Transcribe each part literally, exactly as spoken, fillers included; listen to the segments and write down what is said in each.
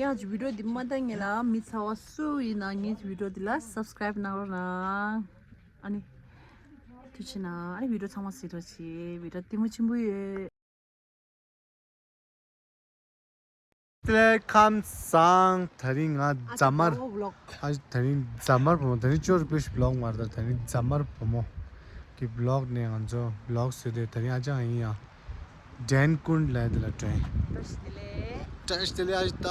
ཡང་ཅིག་བི་ཌིའོ་འདི་མ་ལྟ་ངེས་ལ་མི་ཚ་བ་སུ་ཡིན་ན་ངེས་ཅིག་བི་ཌིའོ་འདི་ལ་སབ་སི་ཀ་རའིབ་གནང་རོགས་གནང་། ཨ་ནི་ཐུགས་རྗེ་གནང་། ཨ་ནི་བི་ཌིའོ་ཚང་མ་གཟིགས་རོགས་གྱིས། བི་ཌིའོ་ལྟད་མོ་ཆེན་པོ་ཡོད། དེ་ལས་ཁམས་བཟང་། དེ་རིང་ང་རྫ་དམར། ཨ་དེ་རིང་རྫ་དམར་བུ་མོ། དེ་རིང་ཅོ་རུ་པེ་ཤི་བི་ལོག་མ་རེད། ད་དེ་རིང་རྫ་དམར་བུ་མོ་གི་བི་ལོག་ནས་ང་ཚོ་བི་ལོག་བཟོས་ཏེ། དེ་རིང་ཨ་ཅག་ཡིན་ཡང་ཌན་ཀུན་ལ་དེ་ལ་འགྲོ་ཡིན། བཀྲ་ཤིས་བདེ་ལེགས། བཀྲ་ཤིས་བདེ་ལེགས་ཨ་ཞི་ཏ།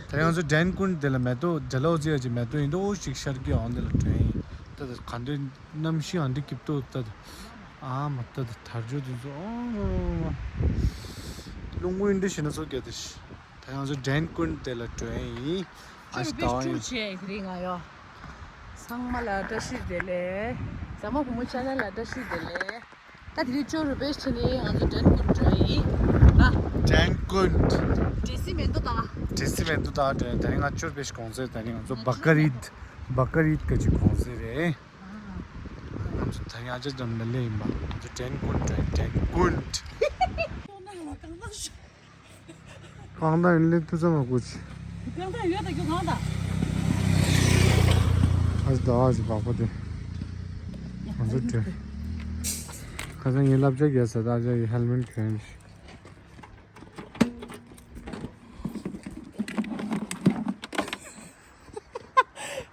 དེ་རིང་ང་ཚོ་ཌན་ཀུན་དེ་ལ་མེ་ཏོག་ཌལ་ཧོ་ཟི་ཡ་གི་མེ་ཏོག་ཡིན་འདུག་ཞིག་ཤར་གྱི་འོང་དེ་ལ་འགྲོ་ཡིན། ད་ད་ག་འདྲ་གནམ་གཤིས་ཨ་འདྲ་སྐྱིད་པོ་འདུག་ད། ཨ་མ་ལྟ་དང་དལ་འབྱོར་དེ་ཚོ་ཨོ་མ་མ་མ། རླུང་བུ་འདི་ཞིག་ན་ཚོ་རྒྱ་དེ་ཤི། ད་ང་ཚོ་ཌན་ཀུན་དེ་ལ་འགྲོ་ཡིན། ཨ་ཅི་ད་བ་ཡིན། ཅེས་དེ་རིང་ང་ཡོ། ཚང་མ་ལ་བཀྲ་ཤིས་བདེ་ལེགས། ཟ་མ་བུ་མོ་ཆ་ན་ལ་བཀྲ་ཤིས་བདེ་ལེགས། ད་དེ་རིང་ཅོ་རུ་པེ་ཤི་ནི་ང་ཚོ་ཌན་ཀུན་འགྲོ་ཡིན། ཨ། ཌན་ཀུན། འདྲེ་སྲིན་མེ་ཏོག་དང་། འདྲེ་སྲིན་མེ་ཏོག་དང་འགྲོ་ཡིན། དེ་རིང་ང་ཅོ་རུ་པེ་ཤི་གོང་ཚད་དེ་རིང་ང་ཚོ་བ་ཀ་རིད། བ་ཀ་རིད་ཀ་ཅི་གོང་ཚད་རེད། ང་ཚོ་ད་ཡང་ཅི་འགྲམ་ལ་སླེབས་ཡིན་པ། ང་ཚོ་ཌན་ཀུན་འགྲོ་ཡིན། ཌན་ཀུན། རྐང་ཐང་ཡིན་ལེ་ཐུ་ཚ་མ་ཀུ་ཅི། རྐང་ཐང་ཡོད་ད་རྒྱུ་གང་ད། ཨ་ཅི་ད་ཨ་ཅི་བག་པ་དེ། ང་ཚོ་འགྲོ། ཁ་སང་ངའི་བསླབ་བྱ་རྒྱག་ས་ད་ཨ་ཅག་གི་ཧེལ་མེཊ་གྱོན་ཞིག་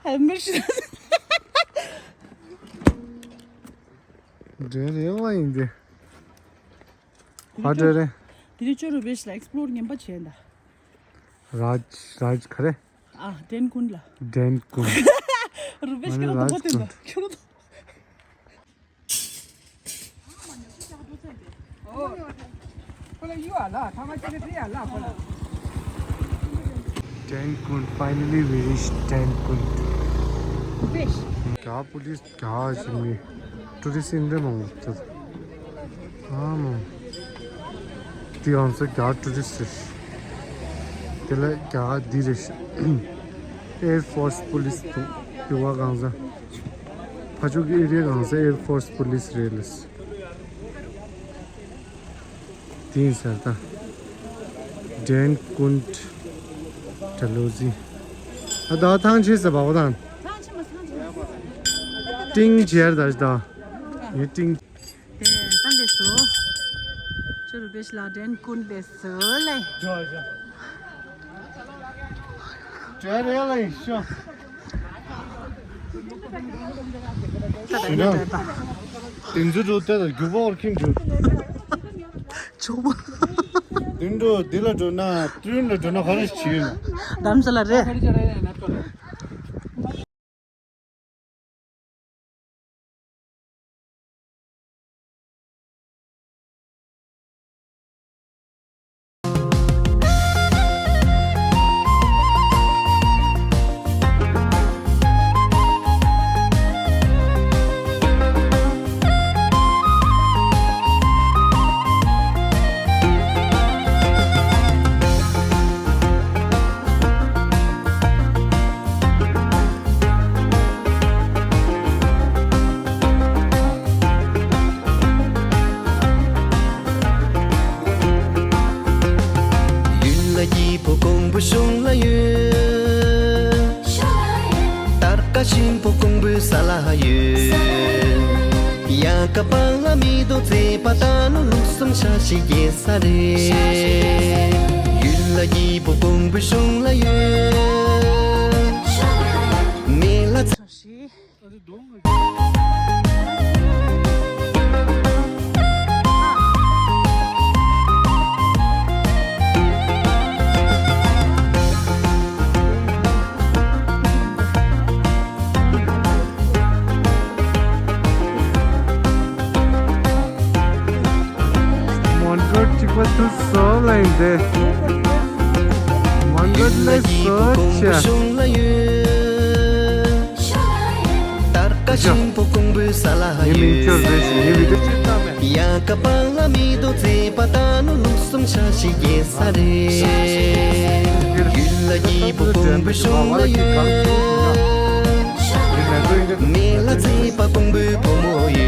ཧེལ་མེཊ་ཞིག་འདྲེ་རེ་བ་ཡིན་ཏེ། ཧ་འདྲེ་རེ། དེ་རིང་ཅོ་རུ་བེ་ཤི་ལ་ཨེག་སི་པི་ལོར་ངན་པ་བྱས་ད། རཱཇ། རཱཇ་ག་རེ། ཨ་ཌན་ཀུན་ལ། ཌན་ཀུན། རུ་བེ་ཤི་ང་ནི་ཁྱོད་རང་དང་པོ་རཱཇ་ཀུན། ཁྱོད་རང་དང་། ཌན་ཀུན། Finally we reached ཌན་ཀུན། རྒྱ་པུ་ལིས་རྒྱ་ཞིག་མི་ཊུ་རི་སི་འདྲ་མང་པོ་འདུག་ཨ་མ། འདི་ང་ཚོ་རྒྱ་ཊུ་རི་སི་རེད། དེ་ལ་རྒྱ་འདི་རེད། ཨེར་ཕོར་སི་པུ་ལིས་འདུག་དེ་བ་གང་ས། ཕ་ཕྱོགས་ཀྱི་ཨེ་རི་ཡ་གང་ས་ཨེར་ཕོར་སི་པུ་ལིས་རེད་ལ། དེ་ཡིན་ཟེར་ད། ཌན་ཀུན། ཌལ་ཧོ་ཟི། ཨ་ད་ཐང་ཆད་ཟེར་བ་གོ་དང་། ཏིང་ཇེར་ད་ད། ཡེ་ཏིང་། དེ་ད་འདས་སོ། ཅོ་རུ་བེ་ཤི་ལ་ཌན་ཀུན་འདས་སོ་ལེ། ཇོ་ཇོ། ཇོ་རེ་ལེ་ཤོ། ད་ད་ད་ད། དེ་ཚོ་འགྲོ་ལྟ་དང་རྒྱུ་བོར་ཁྱིམ་འགྲོ། ཆོག་པ། དེ་འགྲོ་འདི་ལ་འགྲོ་ན་ཏྲིན་ལ་འགྲོ་ན་ག་རེ་བྱེད་ཡོད་ན། རྡ་རམ་ས་ལ་རེད། ཡུལ་ལ་སྐྱིད་པོ་ཀོང་བུ་གཞུང་ལ་ཡོད། སྟར་ཀ་ཞིམ་པོ་ཀོང་བུ་ས་ལ་ཡོད། ཡ་ག་པང་ལ་མི་དོ་ཙེ་པ་ད་ནུ་ལུག་སུམ་ཤ་ཤི་རྒྱལ་ས་རེད། ཡུལ་ལ་སྐྱིད་པོ་ཀོང་བུ་གཞུང་ལ་ཡོད། མེ་ལ་ཚ་ཤི། མོན་གྷོ་གཅིག་པ་ཐུག་སོང་ལ་ཡིན་ཏེ། མོན་གྷོ་ལས་སོ་ཆ། སྟར་ཀ་ཞིམ་པོ་ཀོང་བུ་ས་ལ་ངའི་མིང་ཡོད། ཅོར་རེད་ཞེས་ངའི་བི་ཌིའོ་ཅིག་བཏང་མེད། ཡ་ག་པང་ལ་མི་དོ་ཙེ་པ་ད་ནུ་ལུག་སུམ་ཤ་ཤི་རྒྱལ་ས་རེད། ཡུལ་ལ་སྐྱིད་པོ་ཀོང་བུ་གཞུང་ལ་ཡོད། མེ་ལ་ཚེ་པ་ཀོང་བུ་བུ་མོ་ཡོད།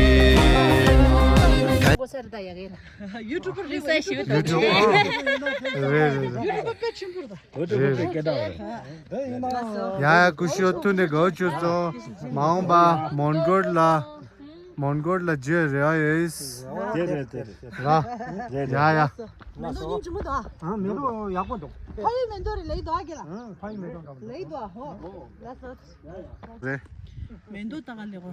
ཡུ་ཊུབ་པར་རེད་པ། ཡུ་ཊུབ་པར་རེད་པ། ཡུ་ཊུབ་པར་རེད་རེད། ཡུ་ཊུབ་པར་དཔེ་ཆེན་པོ་རེད་པ། རེད་རེད། ཡུ་ཊུབ་པར་སྐད་གྲགས་རེད། ཡ་ཡ། ཀུ་ཤུ་ཐུག་ནས་དགའ་བོ་བྱོས་སོང་། མ་འོངས་པ་མོན་གྷོ་ལ། མོན་གྷོ་ལ་བརྗོད་རེ་བ་ཡོད། དེ་རེད་དེ་རེད། ར། རེད་རེད། ཡ་ཡ། མེ་ཏོག་སྙིང་རྗེ་མོ་འདུག་ཨ། ཨ། མེ་ཏོག་ཡག་པོ་འདུག་ཕ་ཡུལ་མེ་ཏོག་རེད་ལེགས་འདུག་ཨ། ཁྱེད་ལ། ཨ། ཕ་ཡུལ་མེ་ཏོག་འདྲ་པོ་ལེགས་འདུག་ཨ། ཧོ། ལགས་སོ། རེད། མེ་ཏོག་ལྟ་ག་ལེགས་པོ།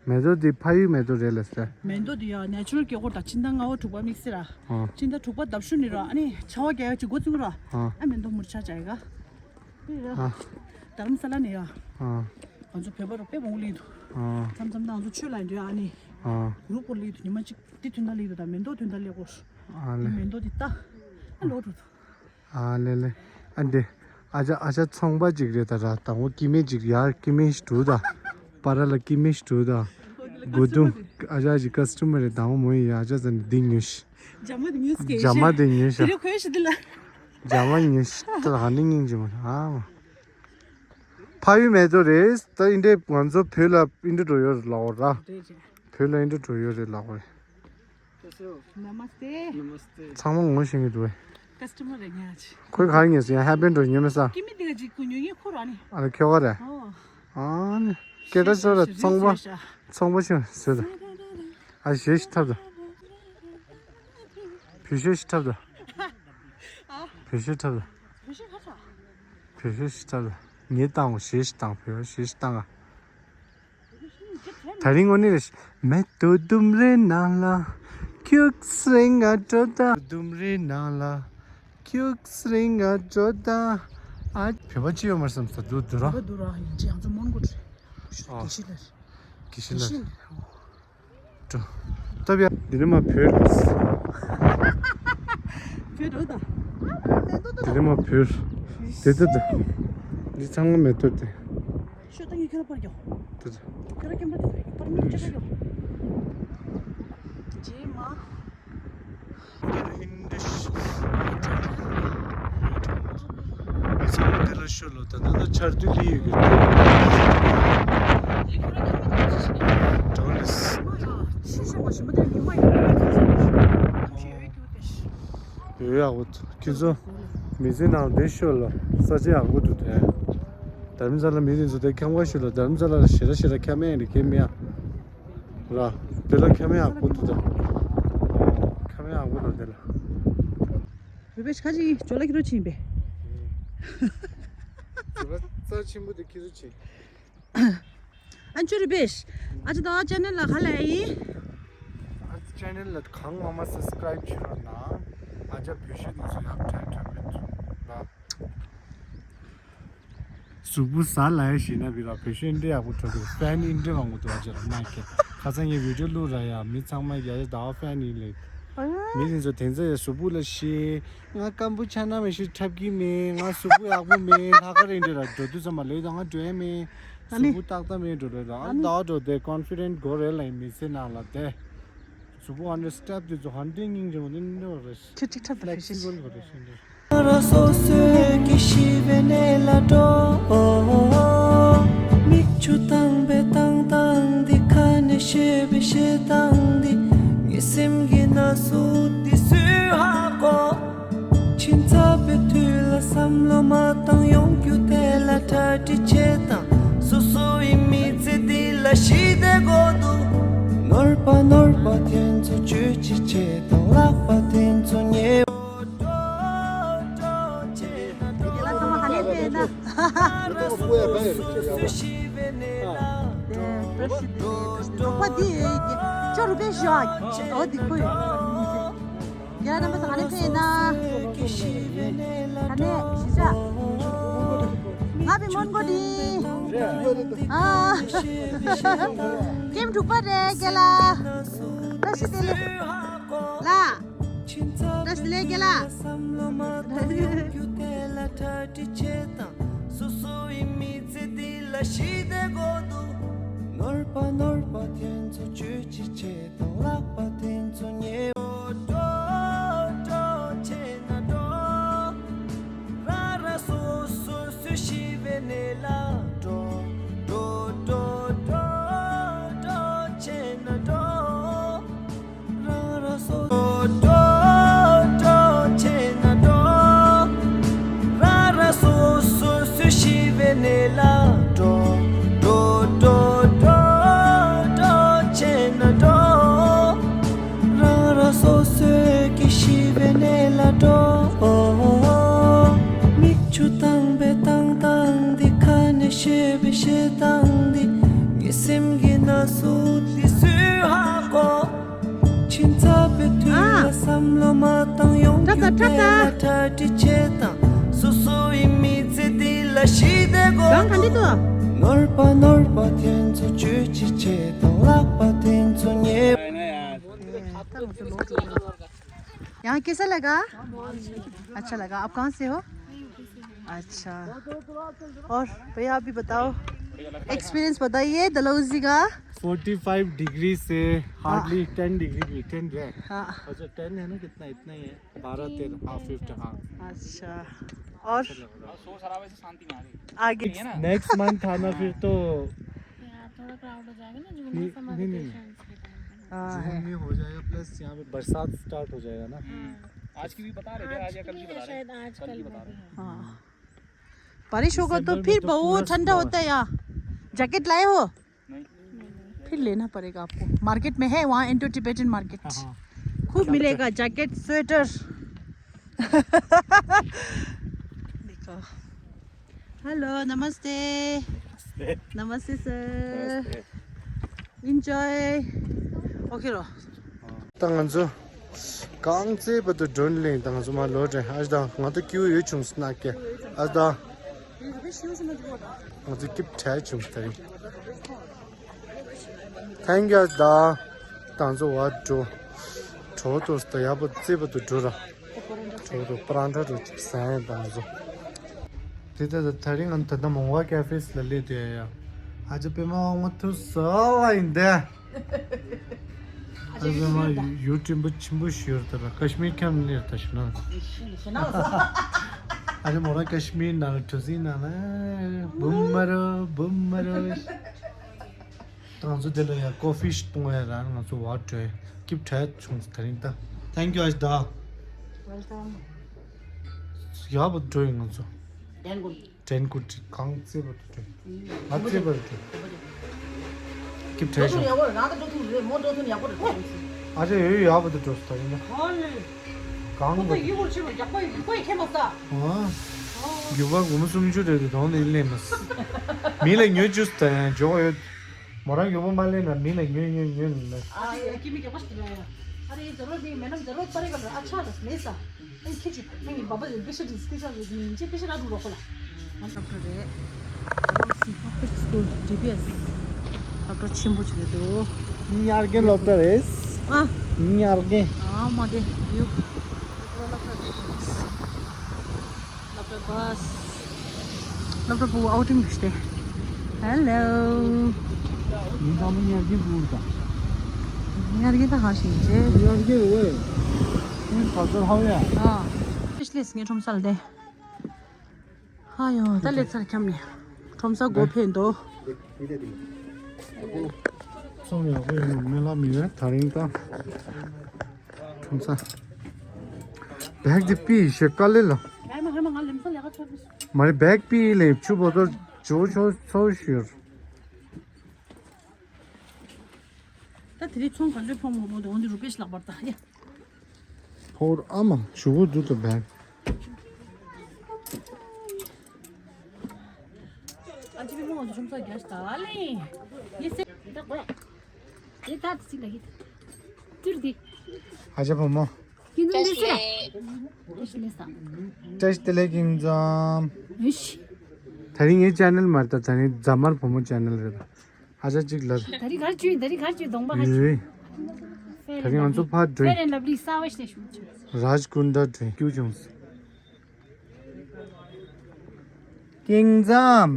མེ་ཏོག་འདི་ཕ་ཡུལ་མེ་ཏོག་རེད་ལ་ཟེར། མེ་ཏོག་འདི་ཡ་ནེ་ཅུ་རལ་སྐྱེ་འཁོར་དང་སྤྱི་ཟླ་ལྔ་པ་དྲུག་པ་དམིགས་བསལ་ར། ཨ། སྤྱི་ཟླ་དྲུག་པ་ཟླ་བཞི་ནས་ར། ཨ་ནི་ཆར་པ་རྒྱག་ཡ་ཅིག་འགོ་བཙུགས་ར། ཨ། ཨ་མེ་ཏོག་མུར་ཆ་བྱ་ཡ་ག་ཨ། རྡ་རམ་ས་ལ་ནས་ཡ། ཨ། ང་ཚོ་བོད་པ་ར་དཔེ་མང་པོ་སླེབས་འདུག་ཨ། མཚམས་མཚམས་ད་ང་ཚོ་ཆོས་ལ་འགྲོ་ཡ། ཨ་ནི། ཨ། རུ་སྐོར་སླེབས་འདུག་ཉི་མ་གཅིག་འདི་ཐུན་ད་སླེབས་འདུག་ད་མེ་ཏོག་ཐུན་ད་སླེབས་སྐོར། ཨ་ལེ། མེ་ཏོག་འདི་ལྟ། ཨ་ལོ་འགྲོ་འདུག་ཨ་ལེ་ལེ། ཨ་འདི། ཨ་ཅག་ཨ་ཅག་ཚོང་པ་ཅིག་རེད་ད་ར། དང་པོ་སྐྱེ་དམན་ཅིག་ཡར་སྐྱེ་དམན་ཞིག་འདུག་ད། པ་ར་ལ་སྐྱེ་དམན་ཞིག་འདུག་ད། སྒོ་དུང་། ཨ་ཅག་ཅིག་ཀ་སི་ཊ་མར་རེད། དང་པོ་མོ་ཡིན། ཨ་ཅག་ཟེར་ནས་འདི་ཉོས་ཤི། རྒྱ་མ་འདི་ཉོས་ཀྱི་རྒྱ་མ་འདི་ཉོས་ཤི། དེ་རིང་ཁོས་ཤི་འདི་ལ། རྒྱ་མ་ཉོས་ཤི། ད་ཧ་ནི་སྙིང་རྗེ་མོ་ཨ་མ། ཕ་ཡུལ་མེ་ཏོག་རེད་ད། འདི་འདྲས་ང་ཚོ་བོད་ལ་འདི་འདྲས་འགྲོ་ཡོད་རེད་ལབ་པ་ར། རེད་རེད། བོད་ལ་འདི་འདྲས་འགྲོ་ཡོད་རེད་ལབ་པ་རེད། नमस्ते। नमस्ते। ཚང་མ་ངོ་ཤེས་ཀྱི་འདུག་བས། ཀ་སི་ཊ་མར་རེད་ཉག་ཅིག་ཁོས་ག་རེ་ཉོས་སོང་། ཡང་ཧེ་པན་ཌོ་ཉོས་མེད་ས། ཀི་མི་དེ་ག་ཅིག་ཁོ་ཉོ་ཡིན་ཁོ་ར་ནི། ཨ་ལ་ཁྱོ་ག་རེད། ཨོ། ཨ་ནི། སྐད་གྲགས་ཤོར་ར། ཚོང་པ། ཚོང་པ་ཆུང་ཟེར་ད། ཨ་ཞེས་ཤི་ཐབས་ད། བུ་ཤོ་ཤི་ཐབས་ད། བུ་ཤོ་ཐབས་ད། བུ་ཤོ་ཤི་ཐབས་ད། ངས་བཏང་བ་ཞེས་ཤི་བཏང་བུ་ཤོ་ཤི་བཏང་ཨ། དེ་རིང་དངོས་གནས་རེད། མེ་ཏོག་ལྡུམ་རའི་ནང་ལ་ཁྱུག་སེ་ང་འགྲོ་ད། ལྡུམ་རའི་ནང་ལ་ཁྱུག་སེ་ང་འགྲོ་ད། ཨ། བོད་པ་ཅི་ཡོད་མ་རེད་བསམ་ས་འདུག་འདུག་ར། འདུག་ར་ཡིན་ཅི་ཡང་ཚོ་མོན་གྷོ་རེད། ཨ། དགེ་བཤེས་ལགས། དགེ་བཤེས་ལགས། འགྲོ། སྟབས་ཡག་འདི་ནི་མ་བོད་རེད། བོད་འགྲོ་ད། འདི་ནི་མ་བོད། དེ་ལྟ་ད། འདི་ཚང་མ་མེ་ཏོག་དེ། ཤོད་ད་ངས་ཁྱོད་ལ་པར་རྒྱོབ། ཏུ་ཏུ། ཁྱོད་ལ་ཀེམ་ར་དེ་པར་མི་ཅི་རྒྱོབ། རྗེས་མ། ཚང་མ་དེ་ལ་ཤོད་ལོ། ད་ད་ད་ཆར་དུས་ལི་ཡོད་གི། ཏོ་ལིས། ཡོད་ཡག་པོ་འདུག་ཁྱེད་ཚོ་མི་ཚེ་ནང་བསྡད་ཤོག་ལ་ས་ཆ་ཡག་པོ་འདུག་དེ། དྷ་རམ་ས་ལ་མི་རིགས་ཚོ་དེ་ཁྱམས་ཁ་ཤོད་ལ། དྷ་རམ་ས་ལ་ལ་ཞེ་དྲག་ཞེ་དྲག་ཁྱམས་ཡང་རིག་གེ་མེད་ཡ་ལ། དེ་ལ་ཁྱམས་ཡག་པོ་འདུག་ད། ཁྱམས་ཡག་པོ་འདུག་དེ་ལ། རུ་པེ་ཤ་ཁ་ཅིག་ཇོ་ལ་ཁྱི་རོ་ཕྱིན་པས། ཇོ་ལ་རྩ་ཆེན་པོ་དེ་ཁྱི་རོ་ཕྱིན། ཨ་ཅོ་རུ་པེ་ཤ། ཨ་ཅོ་ད་ཅེ་ནལ་ལ་ག་ལ་ཡིན། ཨ་ཅེ་ནལ་ལ་གང་མ་མ་སབ་སི་ཀ་རའིབ་བྱེད་རོགས་གནང་། ཨ་ཅག་བོད་ཤོད་དེ་ཚོ་ཡག་དྲན་དྲན་མེད་ལ། གཟུགས་པོ་ཟ་ལ་ཡ་ཞིག་ན་བི་ལ་བོད་ཤོད་འདི་ཡག་པོ་འགྲོ་གི། ཕན་ཨིན་འདྲེ་མང་པོ་འདུག་ཨ་ཅག་ལ་མ་ཁེ། ཁ་སང་ངས་བི་ཌིའོ་བླུགས་ར་ཡ། མི་ཚང་མ་ཡ་ཡ་ཟླ་བ་ཕན་ཡིན་ལེ། མི་དེ་ཚོ་དེ་ཚོ་ཡ་གཟུགས་པོ་ལ་ཤེས། ང་སྐམ་པོ་ཆགས་ན་མི་ཤེས་འཁྲབ་ཀྱི་མེད། ང་གཟུགས་པོ་ཡག་པོ་མེད། ལྷག་དཀར་ཨིན་འདྲེ་ར་འགྲོ་དུས་ཙམ་པ་ལེ་ད་ང་འགྲོ་ཡ་མེད། གཟུགས་པོ་ཏག་ཏག་མེད་འགྲོ་རེད་ད། ཨ་ནི་ཟླ་བ་འགྲོ་དེ་ཀོན་ཕི་ཌེན་ཊི་དགོས་རེད་ལ་ཡིན་མི་ཚེ་ནང་ལ་དེ། གཟུགས་པོ་ཨ་འདྲ་སྟབས་དེ་ཚོ་ཧན་ཏེ་སྙིང་རྗེ་མོ་དེ་འདྲ་རེད། ཁྱོད་ཅིག་འཁྲབ་དང་། ཕི་ལེག་སི་བལ་གོ་རེད་ཤིང་རེད། ང་རང་སོ་སོའི་སྐྱེ་ཤི་བའི་གནས་ལ་འགྲོ། མིག་ཆུ་དྭངས་པའི་བཏང་སྟངས་འདི། ཁ་ནས་བཤད་པའི་བཤད་སྟངས་འདི། ངའི་སེམས་ཀྱི་ན་ཟུག་འདི་སུས་ཧ་གོ། ཁྱིམ་ཚབ་པའི་དུས་ལ་བསམ་བློ་མ་བཏང་། ཡོང་རྒྱུ་དེ་ལ་གྲ་སྒྲིག་བྱེད་དང་། སོ་སོ་ཡི་མི་ཚེ་འདི་ལ་ཞི་བདེ་དགོས་འདུག་ནོར་པ་ནོར་པ་དེ་ཚོ་བཅོས་ཅི་བྱེད་དང་། ལག་པ་དེ་ཚོ་ཉེ་བོ་འགྲོ་འགྲོ་བྱེད་ན་འགྲོ། རྒན་ལགས་ཚང་མ་ག་ནས་ཕེབས་ན། རང་སོ་སོ་སོ་སོ་ཞི་བའི་གནས་ལ་འགྲོ་འགྲོ་འགྲོ་འགྲོ། ཅོ་རུ་པེ་ཤ་ཡ། ཨོ་འདི་ཁོ་ཡོད། རྒན་རྣམ་པ་ཚང་མ་ག་ནས་ཕེབས་ན། ག་ནས་གཞིས་ཆགས། ང་བི་མོན་གོ་ཏི། ཨ། ཀེམ་དྲུག་པ་རེད་རྒན་ལགས། བཀྲ་ཤིས་བདེ་ལེགས། ལགས། བཀྲ་ཤིས་བདེ་ལེགས་རྒན་ལགས། སོ་སོའི་མི་ཚེ་འདི་ལ་ཞི་བདེ་དགོས་འདུག་ནོར་པ་ནོར་པ་དེ་ཚོ་བཅོས་ཅི་བྱེད་དང་། ལག་པ་དེ་ཚོ་ཉེ་བོ་འགྲོ་འགྲོ་བྱེད་ན་འགྲོ། རང་རང་སོ་སོ་སོ་ཞི་བའི་གནས་ལ་འགྲོ། འགྲོ་འགྲོ་འགྲོ་འགྲོ་བྱེད་ན་འགྲོ། རང་རང་ པའི་བཤད་སྟངས་འདི་ངའི་སེམས་ཀྱི་ན་ཟུག་འདི་སུས་ཧ་གོ། ཁྱིམ་ཚང་པའི་དུས་ལ་བསམ་བློ་མ་བཏང་ཡོང་རྒྱུ་དེ་ལ་གྲ་སྒྲིག་བྱེད་དང་། སོ་སོ་ཡི་མི་ཚེ་འདི་ལ་ཞི་བདེ་དགོས། གང་ག་འདི་དུ། ནོར་པ་ནོར་པ་དེ་ཚོ་བཅོས་ཅི་བྱེད་དང་། ལག་པ་དེ་ཚོ་ཉེས། यहाँ कैसा लगा? अच्छा लगा। आप कहाँ से हो? अच्छा। और भैया, अभी बताओ, एक्सपीरियंस बताइए डलहौजी का। फोर्टी फाइव डिग्री से हार्डली टेन डिग्री भी, टेन है। हाँ। अच्छा, टेन है ना, कितना, इतना ही है, बारह तेरह, हाँ, फिफ्थ, हाँ। अच्छा। और अच्छा लग रहा है। शोर शराबे से शांति में आ गई। आगे। नेक्स्ट मंथ आना फिर तो। यार, थोड़ा क्राउड हो जाएगा ना, जून में समर वेकेशंस के टाइम पे। हाँ, जून में हो जाएगा, प्लस यहाँ पे बरसात स्टार्ट हो जाएगा ना। आज की भी बता रहे थे, आज या कल की बता रहे हैं? शायद आज कल की बता रहे हैं। हाँ। बारिश होगा तो फिर बहुत ठंडा होता है यहाँ। जैकेट लाए हो? फिर लेना पड़ेगा आपको। मार्केट में है वहाँ, इंडो टिबेटन मार्केट। खूब मिलेगा जैकेट, स्वेटर। देखो। हेलो, नमस्ते। नमस्ते sir. Enjoy. Okay row. ད་ང་ཚོ་གངས་རྩེ་བར་དུ་ཌོན་ལེན་དང་ང་ཚོ་མ་ལོ་ཏྲེ་ཨ་ཞི་ད་ང་ཚོ་ཀིའུ་ཡོད་བྱུང་སྣ་ཀེ་ཨ་ཞི་ད་ང་ཚོ་སྐྱིབས་ཁྲལ་བྱུང་སྟེ། Thank you ཨ་ཞི་ད། ད་ང་ཚོ་བར་འགྲོ། གྲོགས་དོ་སྟ་ཡག་པོ་རྩེ་བར་དུ་འགྲོ་ར། གྲོགས་དོ་པ་རང་ཁྲ་འགྲོ་ཅིག་ཟ་ཡ་ད་ང་ཚོ། དེ་ད་ད་དེ་རིང་ང་ད་ལྟ་མོང་བ་ཀ་ཧྥེ་ལ་སླེབས་དེ་ཡ། ཨ་ཅག་པད་མ་དབང་མོ་ཐུག་སོང་བ་ཡིན་ད། ཨ་ཅག་པད་མ་ཡུ་ཊུབ་ཆེན་པོ་ཞིག་ཡོད་ད་ར། ཀ་ཤི་མིར་ཁམ་ནེར་ད་ཞུ་ན། ཨ་ཅག་མོ་རང་ཀ་ཤི་མིར་ནང་གྲུ་གཟིངས་ནང་ལ་འབུམ་མ་རུ་འབུམ་མ་རུ། ད་ང་ཚོ་དེ་ལ་ཡ་ཀོ་ཧྥི་ཞིག་གཏོང་ཡ་ར། ང་ཚོ་བར་འགྲོ་ཡ་སྐྱིབས་ཁྲལ་བྱུང་ད་རིང་ད། Thank you ཨ་ཞི་ད། Welcome. ཡག་པོ་འགྲོ་ཡི་ང་ཚོ། དྲན་དགོས། དྲན་དགོས་ཀྱི་གངས་རྩེ་བར་དུ་འགྲོ། ང་རྩེ་བར་དུ། སྐྱིབས་ཁྲལ་བྱུང་། འགྲོ་ཐུབ་ཡག་པོ་རེད། རང་ད་འགྲོ་ཐུབ་རེད། མོ་འགྲོ་ཐུབ་ཡག་པོ་རེད། ཨ་ཅག་ཡོད་ཡག་པོ་དུ་འགྲོ་སོང་ད་རིང་ད། ཨ་ལེ། གང་ཁོ་ཚོ་ཡུ་གུར་ཆེ་བ་ཡག་པོ་ཡུ་གུར་ཁྱེར་མ་ས། ཨ། རྒྱུ་བ་སྒོར་མོ་སུམ་ཅུ་རེད་དེ་དོང་དེ་ལེན་མ་ས། མི་ལ་ཉོ་བཅུག་ད་ཡང་འཇོག་ཡོད། མོ་རང་ཡོད་པོ་མ་ལེན་ན་མི་ལ་ཉོས་ཉོས་ཉོས་ལེན་ན། ཨ་ཡ་ཀི་མི་རྒྱག་པ་ཞིག་ལ་ཡ། ཨ་རེ་ཛ་རོ་དེ་མེ་ནམ་ཛ་རོ་པ་རེ་ག་ལ་ཨ་ཆ་ལ་མེ་ས། ཨ་ཁྱི་ཅི་ཨ་ནི་བ་བ་ལ་པེ་ཤ་དེ་སྐད་ཆ་ལ་ཉིན་ཅི་པེ་ཤ་ལ་འགྲོ་རོགས་ལ། ང་ལབ་ར་རེད། ལོ་སི་ཧོ་སི་སྐུལ་ཌི་བི་ཨེས། ལབ་ར་ཆེན་པོ་ཅིག་རེད་དོ། ངའི་ཡར་རྒན་སློབ་གྲྭ་རེད། ཨ། ངའི་ཡར་རྒན། ཨ་མ་དེ་ཡུ། སློབ་གྲྭ་བས། སློབ་གྲྭ་བུ་ཨའུ་ཊིང་བྱས་ཏེ། ཧེ་ལོ། ཡིན་ད་མོ་ཉར་གྱིན་བུ་ད། ཉར་གྱིན་ད་ཧ་ཤིང་ཆེ། ཉར་གྱིན་རེད་ཝེ། ཡིན་ད་ཚོར་ཧ་ཡ། ཨ། ཕིཤ་ལེས་ངའི་ཁྲོམ་ས་ལ་བསྡད། ཧ་ཡོ་ད་ལེ་ཚར་འཁྱམ་ནས། ཁྲོམ་ས་སྒོ་ཕྱེ་འདུག་ཚོང་ཡག་པོ་ཡིན་ནོ་མེ་ལ་མི་ཡོད་ད་རིང་ད། ཁྲོམ་ས། བེག་དེ་པི་ཞེ་དཀའ་ལས་ལ། མ་རེད་བེག་པི་ལས་ཆུ་བོ་ཏོ་ཇོ་ཆོ་ཚོ་ཤུར། ད་དེ་རིང་ཚོང་ག་འདྲས་ཕོང་མོ་མོ་དེ་འོན་ཏེ་རུ་པེ་ཤི་ལག་པར་ད་ཡ། ཕོར་ཨ་མ་ཞུ་བོ་འདུག་ཏུ་བེག་ཨ་ཅི་བི་མོ་འོན་ཏེ་ཁྲོམ་ས་རྒྱ་ཤི་ད་ལེ། ཡེ་སེ། ད་གོ་ཡ། དེ་ད་ཅི་ལ་ཡིད། ཏིར་དི། ཨ་ཅག་བུ་མོ། ཀིང་ཛམ་འདི་སུ་རེད། ཀྲེ་ཤི་ལེ་ས། བཀྲ་ཤིས་བདེ་ལེགས་ཀིང་ཛམ། ཨིཤ། ད་རིང་ངའི་ཅེ་ནལ་མ་རེད་ད། ད་རིང་རྫ་དམར་བུ་མོ་ཅེ་ནལ་རེད་ད། ཨ་ཅག་གཅིག་ལ། ད་རིང་གར་བཅུག་ད་རིང་གར་བཅུག་གདོང་པ་ཧ་ཅུ། ད་རིང་ང་ཚོ་ཕར་འགྲོ་ཡིན། རཱཇ་ཀུན་ཌ་འགྲོ་ཡིན། སྐྱུག་བྱུང་། ཀིང་ཛམ།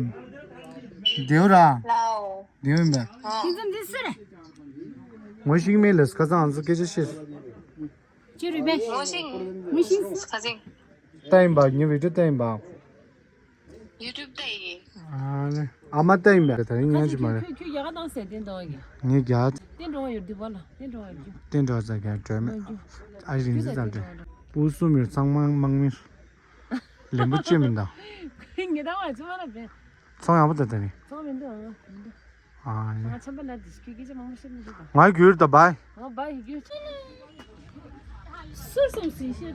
བདེ་བོ་ར། ལའོ། བདེ་བོ་ཡིན་པས། ཀིང་ཛམ་འདི་སུ་རེད། ངོ་ཤེས་མེད་ལས་ཁ་སང་ང་ཚོ་སྐད་ཆ་བཤད། ཅི་རེད་པས། ངོ་ཤེས། ངོ་ཤེས། ཁ་སང་། ལྟ་ཡིན་པ་ངའི་བི་ཌིའོ་ལྟ་ཡིན་པ། ཡུ་ཊུབ་ལྟ་ཡིན། ཨ་ནི་ཨ་མ་ལྟ་ཡིན་པ། ད་རིང་ཉན་གྱི་མ་རེད། ཁྱོད་ཁྱོད་རྒྱ་གར་ནང་ཟེར་བསྟན་འདུག་གི། ངས་རྒྱ། བསྟན་འགྲོ་བ་ཡོད་འདི་བ་ལ་བསྟན་འགྲོ་བ་ཡོད་རྒྱུ། བསྟན་འགྲོ་བ་ཟེར་རྒྱ་འགྲོ་མེད། ཨ་རིང་ཟི་དང་འདྲེ། སྤུ་གསུམ་ཡོད་ཚང་མ་དམག་མི། ལན་པོ་ཅི་མིན་ད། ངེད་ད་བ་ཚོ་མ་ར་བས། ཚོང་ཡག་པོ་ད་ད་རིང་། ཚོང་མི་འདུག་ཨ་མི་འདུག་ཨ་ནི། ང་ཆམ་པ་ན་དིས་ཁྱོད་སྐད་ཆ་མང་པོ་བཤད་མི་འདུག་ད། ང་གྱུར་ད་བའི། ང་བའི་གྱུར། སུར་སུར་སི་ཤེ།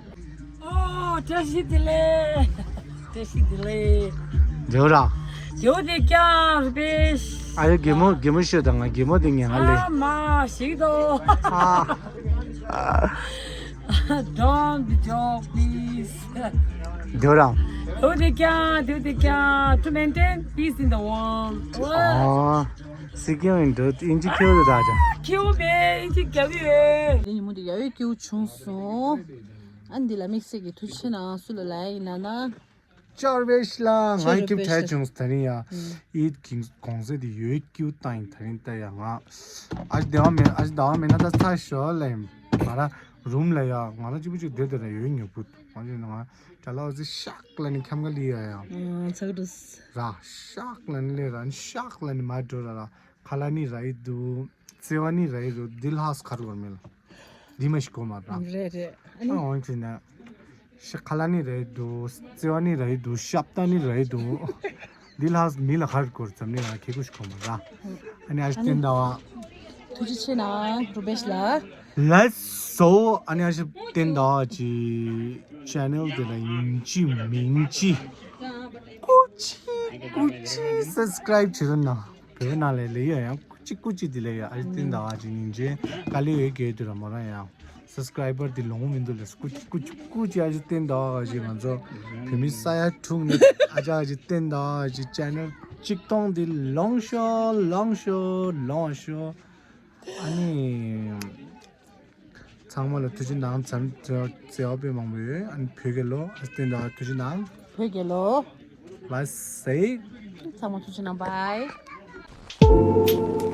ཨོ་བཀྲ་ཤིས་བདེ་ལེགས། བཀྲ་ཤིས་བདེ་ལེགས། འདྲ་བོ་ར། རྒྱལ་པོ་དེ་ཀྱང་རུ་པེ། ཨ་ཡོ་རྒན་མོ་རྒན་མོ་ཤོད་དང་ང་རྒན་མོ་དེ་ངན་ང་ལེ། ཨ་མ་ཞིག་དོ། ཨ། Don't be joke, please. རྒྱལ་པོ་རང་། རྒྱལ་པོ་དེ་ཀྱང་རྒྱལ་པོ་དེ་ཀྱང་to maintain peace in the world. ཨ། སི་ཀིང་ཨིན་འདུག་ཨིན་ཇི་ཁྱེའུ་དེ་དག་ཅང་། ཁྱེའུ་མེད་ཨིན་ཇི་རྒྱལ་པོ་ཡོད། དེ་ཉིན་མོ་དེ་ཡ་ཡོད་ཁྱེའུ་བྱུང་སོང་། ཨ་འདི་ལ་དམིགས་བསལ་གྱི་ཐུགས་ཆེ་ན་སུ་ལ་ལ་ཡིན་ན་ན། ཅར་བེ་ཤི་ལ་ང་ཡི་ཁྱིམ་ཐལ་བྱུང་ད་རིང་ཡ། ཨིད་གིང་གོང་ཟེ་དེ་ཡོད་ཀྱུ་ཏང་ཡིན་ད་རིང་ད་ཡ་ང་། ཨ་ཞི་བདེ་བ་མེད་ཨ་ཞི་བདེ་བ་མེད་ན་ད་ཚ་ཞོ་ལ་ཡིན། ང་ར་རུམ་ལ་ཡ་ང་ར་གཅིག་པུ་གཅིག་བསྡད་དེ་ར་ཡོད་ཉོ་བུད་ང་ཅི་ང་གྲ་ལ་ཨོ་ཟི་ཤག་ལ་ནི་ཁམ་ག་ལི་ཡ་ཡ། ཚ་ག་འགྲོ། ར་ཤག་ལ་ནི་ལེ་ར་ནི་ཤག་ལ་ནི་མ་འགྲོ་ར་ར་ཁ་ལ་ནི་ར་ཡི་དུ། བརྩེ་བ་ནི་རེད་འདུག་འདི་ལྷག་ག་རེ་དགོས་མེད་ལ། འདི་མ་ཞིག་གོ་མ་ར། རེད་རེད། ཨ་ནི། ཨ་འོན་ཅི་ན། ཤ་ཁ་ལ་ནི་རེད་འདུག་བརྩེ་བ་ནི་རེད་འདུག་ཤབ་ཏ་ནི་རེད་འདུག་འདི་ལྷག་མི་ལ་ག་རེ་དགོས་འཛམ་གླིང་ལ་ཁེ་ཁུ་ཞིག་གོ་མ་ར། ཨ་ནི་ཨ་ཞི་བསྟན་ཟླ་བ། ཐུགས་རྗེ་ཆེ་ན་རུ་པེ་ཤི་ལ། Let's so ཨ་ནི་ཨ་ཞི་བསྟན་ཟླ་བ་ཅི། ཅེ་ནལ་དེ་ལ་ཡིན་ཅི་མིན་ཅི། ཀུ་ཅི་ཀུ་ཅི་སབ་སི་ཀ་རེབ་བྱེད་རོགས་གནང་། བོད་ནང་ལས་ལས་ཡོད་ཡང་ཀུ་ཅི་ཀུ་ཅི་དེ་ལས་ཡོད་ཨ་ཞི་བསྟན་ཟླ་བ་ཅི་ཡིན་ཅེ་དཀའ་ལས་ཡོད་གལ་དུ་ར་མོ་རང་ཡང་སབ་སི་ཀ་རེ་བར་དེ་ལོང་མི་འདུག་ལས་ཀུ་ཅི་ཀུ་ཅི་ཀུ་ཅི་ཨ་ཞི་བསྟན་ཟླ་བ་ཅི་ང་ཚོ་བོད་མི་ས་ཡ་དྲུག་ནི་ཨ་ཅག་ཨ་ཞི་བསྟན་ཟླ་བ་ཅི་ཅེ་ནལ་གཅིག་སྟོང་དེ་ལོང་ཤོག་ལོང་ཤོག་ལོང་ཤོག་ཨ་ནི། ཚང་མ་ལ་ཐུགས་རྗེ་གནང་། འཛམ་བརྩེ་བ་དཔེ་མང་པོ་ཡོད། ཨ་ནི་བོད་རྒྱལ་ལོ། ཨ་བསྟན་ཟླ་བ་ཐུགས་རྗེ་གནང་། བོད་རྒྱལ་ལོ། ལ་སེ། ཚང་མ་ཐུགས་རྗེ་གནང་། བྷའི།